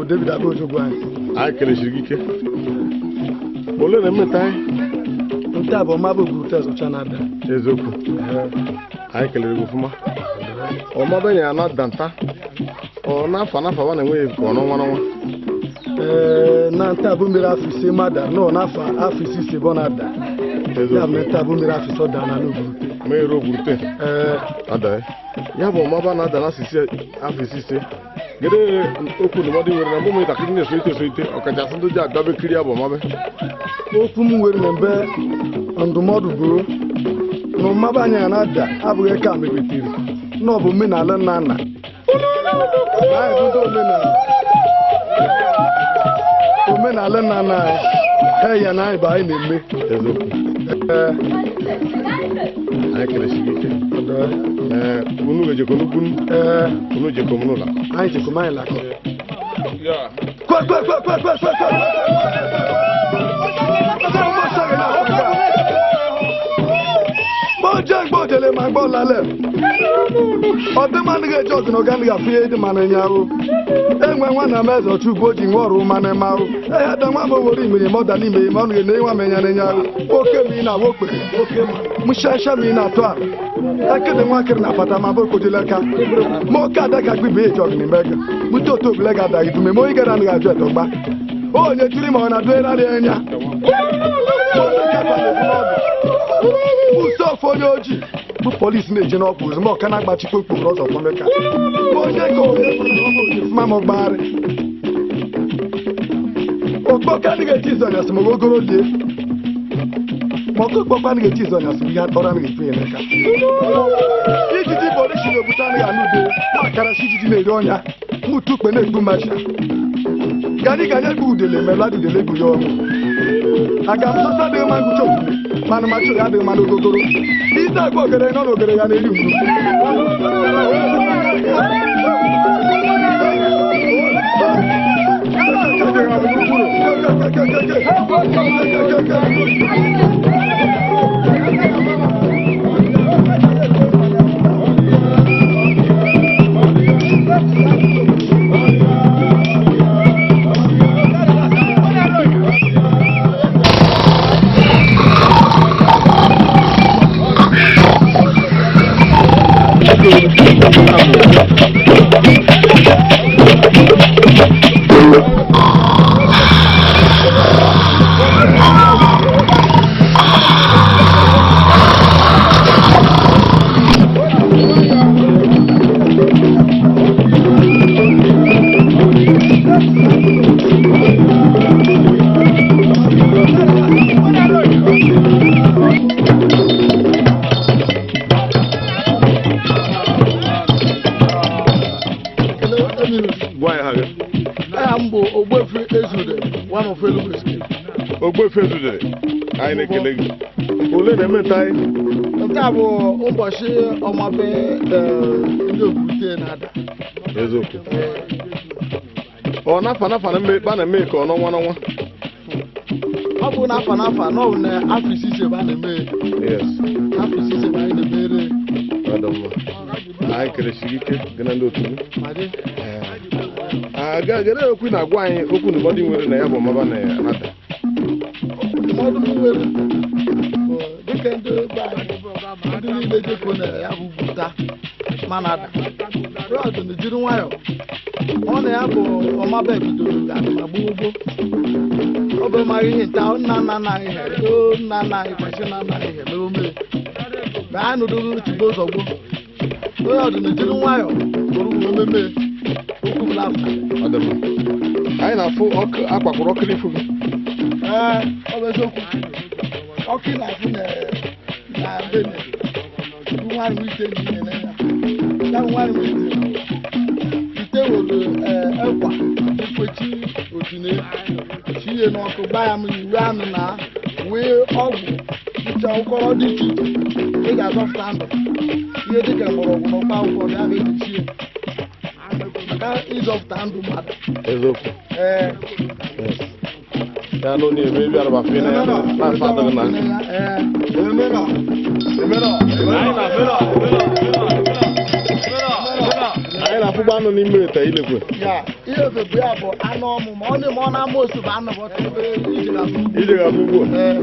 David Abojogwu anyị. Anyị kelesiri gị ike. Ole na mmeta anyị? Nke a bụ ọmaba Ogwurute Ọzọcha na-ada. Eziokwu. Anyị kelere gị ọfụma. Ọmaba ya na danta. Ọ n'afọ n'afọ wa na-enwe ka ọ n'ọnwa n'ọnwa. Ee, na nta bụ mmiri afọ ise mada nọ n'afọ afọ ise ise bụ ọ na-ada. Ya bụ na nta bụ mmiri afọ ise ọ daa n'ala Ogwurute. Mmiri Ogwurute. Ee. Ada ya bụ ọmaba na-ada n'asịsị afọ ise ise. Gede okwu ndụmọdụ nwere na mgbe ụmụntakịrị na-esolite esolite ọkachasị ndị ji agabe kiri ya bụ ọmabe. Okwu m nwere na mbe ndụmọdụ bụ na ọmaba anyị a na-ada abụghị ka mebetere na ọ bụ omenala nna nna. Anyị bụ ndị omenala. Omenala nna nna anyị ha ya na anyị bụ anyị na-eme. Eziokwu. Ee. Anyị kelesiri ike. Ee, unu ga-ejekọ n'ugwu. Ee. Unu jekọ m n'ụlọ. Anyị jekọ m anyị lakọ. Kwe kwe kwe kwe kwe kwe kwe. Mo jẹ́ gbọ́dẹ̀lẹ̀ máa gbọ́ lálẹ́. Ọdị mmanụ ga-eji ọgụ na ọga afụ ihe dị mmanụ nyarụ. Enwe nwa na meze ọchụ ugbo ji nwa ọrụ mmanụ marụ. Ehe da nwa m were imiri ma ọ da n'ime ma ọ na-ene nwa m enya n'enya arụ. Oke mi na wokpe, oke mshasha mi na atụ arụ. Ekede nwa kiri na apata ma bụ kojile aka. Ma oke ada ka gbibe eji ọgụ n'ime gị. Mute otu obile ga-ada gị dume ma onye gara anaghị ajụ edọgba. Onye tiri ma ọ na-adụ erarị enya. Usofu onye ojii bụ polisi na-eje n'ọkpụ ụzọ ma ọka na-agbachikwa okporo ụzọ kwameka. Onye ka onye fụma m gbagharị. Okpoka adịghị eji izu anyasị ma ogogoro lie. Ma ọkụ okpokpo adịghị eji izu anyasị bụ ihe atọrọ anaghị efu ya n'aka. Ijiji polisi na-ebute anaghị anụ ude ma akara si ijiji na-eri ọnya mụtụ ukpe na-egbu mmachi. Gani gani egbu udele ma eladu udele egbu ya ọnwụ. Aga m sọsọ adịghị mma ngwụcha obodo mana macho ya adịghị mma n'ogogoro. Ite agba ogere nọ n'ogere ya na-eri mgbu. Ogbuefi Ezudere, anyị na-ekele gị. Ole na-emeta anyị? Nke a bụ ụbọchị ọmabe ndị Ogwurute na-ada. Eziokwu. Ọ n'afọ n'afọ na mme a na-eme ka ọ n'ọnwa n'ọnwa. Ọ bụ n'afọ n'afọ na ọ bụ na afọ ise ise ebe a na-eme. Yes. Afọ ise ise ebe anyị na-emere. Ọ dị mma. Anyị kelesiri ike gị na ndị otu gị. Gere okwu na-agwa anyị okwu ndụmọdụ nwere na ya bụ ọmaba na anata. Ndụmọdụ m nwere bụ dịka ndị be anyị ndị niile jekọ na ya bụ Ugwuta mana ada. Rọdụ na jiri nwayọọ. Ọ na ya bụ ọmaba bidoro ga-adị ma gboo gboo. Ọ bụ maghị ihe nta nna nna nna anyị ha too nna nna anyị kwesị nna nna anyị ha mere omere. Mgbe anyị nụdụrụ tigbo ụzọ gboo. Onye ọdụ na jiri nwayọọ bụrụ omeme okwu bụla afọ. Ọ dị mma. Anyị na-afụ ọkụ akpakwụrụ ọkụ n'ifu gị. Ee, ọ bụ eziokwu. Ọkụ ị na-afụ na be nwaanyị ite na ya. Ya bụ nwaanyị ite. Ite were ekwa ikwechi otune tinye n'ọkụ gbaa ya mmiri wee anụ na wee ọgwụ ncha ụkọrọ dị iche iche e ji azọpụta ndụ. Ihe dịka mgbọrọgwụ na mkpa akwụkwọ bịa bụ ejichie maka ịzọpụta ndụ mmadụ. Eziokwu. Ee. Ya nọ na-eme ebe araba fe na ya na-asa adịghị na. Ee. Anyị na Anyị na-afụgba anụ n'ime ite ilekwe. Ya, ihe ofe ya bụ anụ ọmụ ma ọ na-eme ọ na-ama osu bụ anụ bụ ọtụtụ ije na afụ. Ije ga-afụ ugbu a. Ee.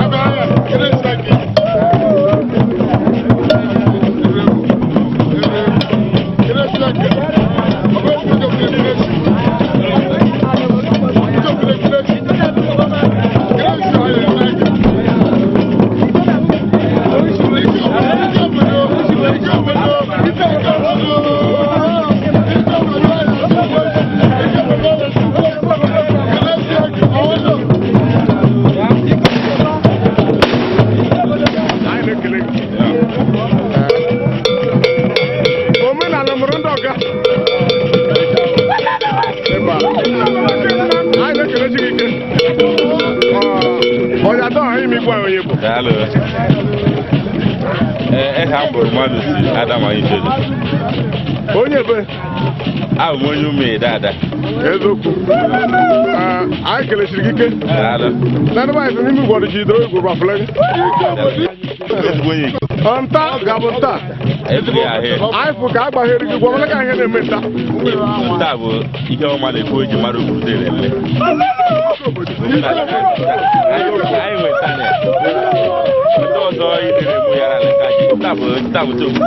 Adaghị. Anyị ga-esi. Onye be abụ m onye ume dada. Eziokwu. Anyị kelesiri gị ike. Na ndị anyị sị n'ime igwe ọdịchi idoro igwe gbafere gị. Nta ga-abụ nta. Anyị fụ ka agbaghere gị gwa ka ihe na-eme nta. Nta bụ ihe ọma na-ekwu eji mara obodo elele. Anyị nweta ya. Ndị ọzọ idere mụ yara leka ji. Nta bụ nta bụ chokwu.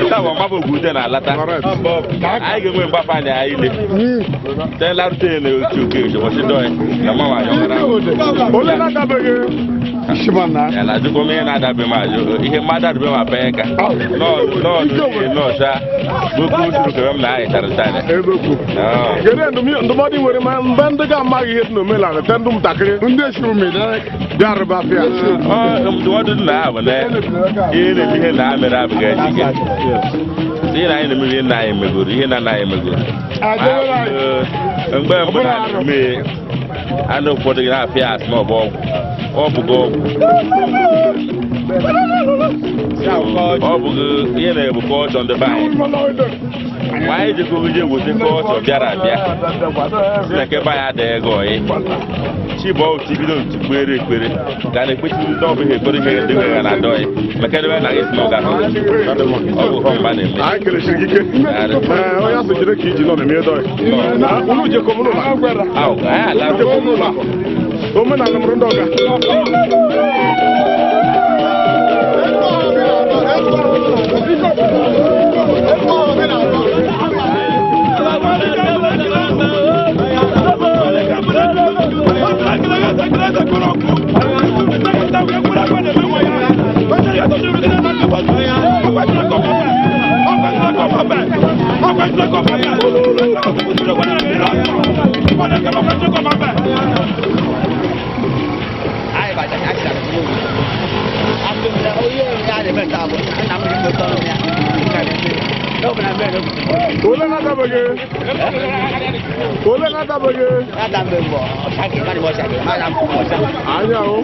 Nta bụ ọma bụ obodo na-alata. Anyị ga-enwe mgbafa anyị anyị le. Te larute na otu oke ụbọchị dọị na mmanwa anyị ọkara. Ole na-adabeghị? Ya na ajụkwa m ihe na-adabe m ajụ ihe mmadụ adịbe m abịa ka nọọsụ a gbogbo usoro kebe m na anyị tara tara. Eziokwu. Kedu ndụmọdụ nwere ma mgbe ndị ga-amaghị ihe dị n'omenala te ndị ụmụntakịrị ndị esi ume bịa rịba afịa. Ndụmọdụ dị na ya bụ na ihe na-eme ihe na ha mere abụghị ejike. Ihe na anyị na-eme ihe nna anyị megoro ihe na nna anyị megoro. Mgbe mbụ na-eme anụ ụfọdụ gị na-apịa asị na ọbụ ọgwụ. Ọ bụghị ọgwụ. Ọ bụghị ihe na-ebu kọlchọ ndị be anyị. Mgbe anyị jikọ je weta kọlchọ bịara abịa si na nke be anyị adịghị ego ọyị. Chibọ otu bido ntu kpere ekpere ga na-ekpechi ndị ọbụghị ekpere ihe ndị ga na adọghị maka ebe na gị si na ọ ga-ahụ. Ọ bụ họ mgba na-eme. Anyị kelesiri gị ike. Onye asị jide ka iji nọ na-eme dọghị. Unu jekọ m n'ụlọ. Ahụ, anyị ala. Jekọ m n'ụlọ. Omenala mụrụ ndị ọga. Ole na-adabeghị? Ole na-adabeghị? Anya o.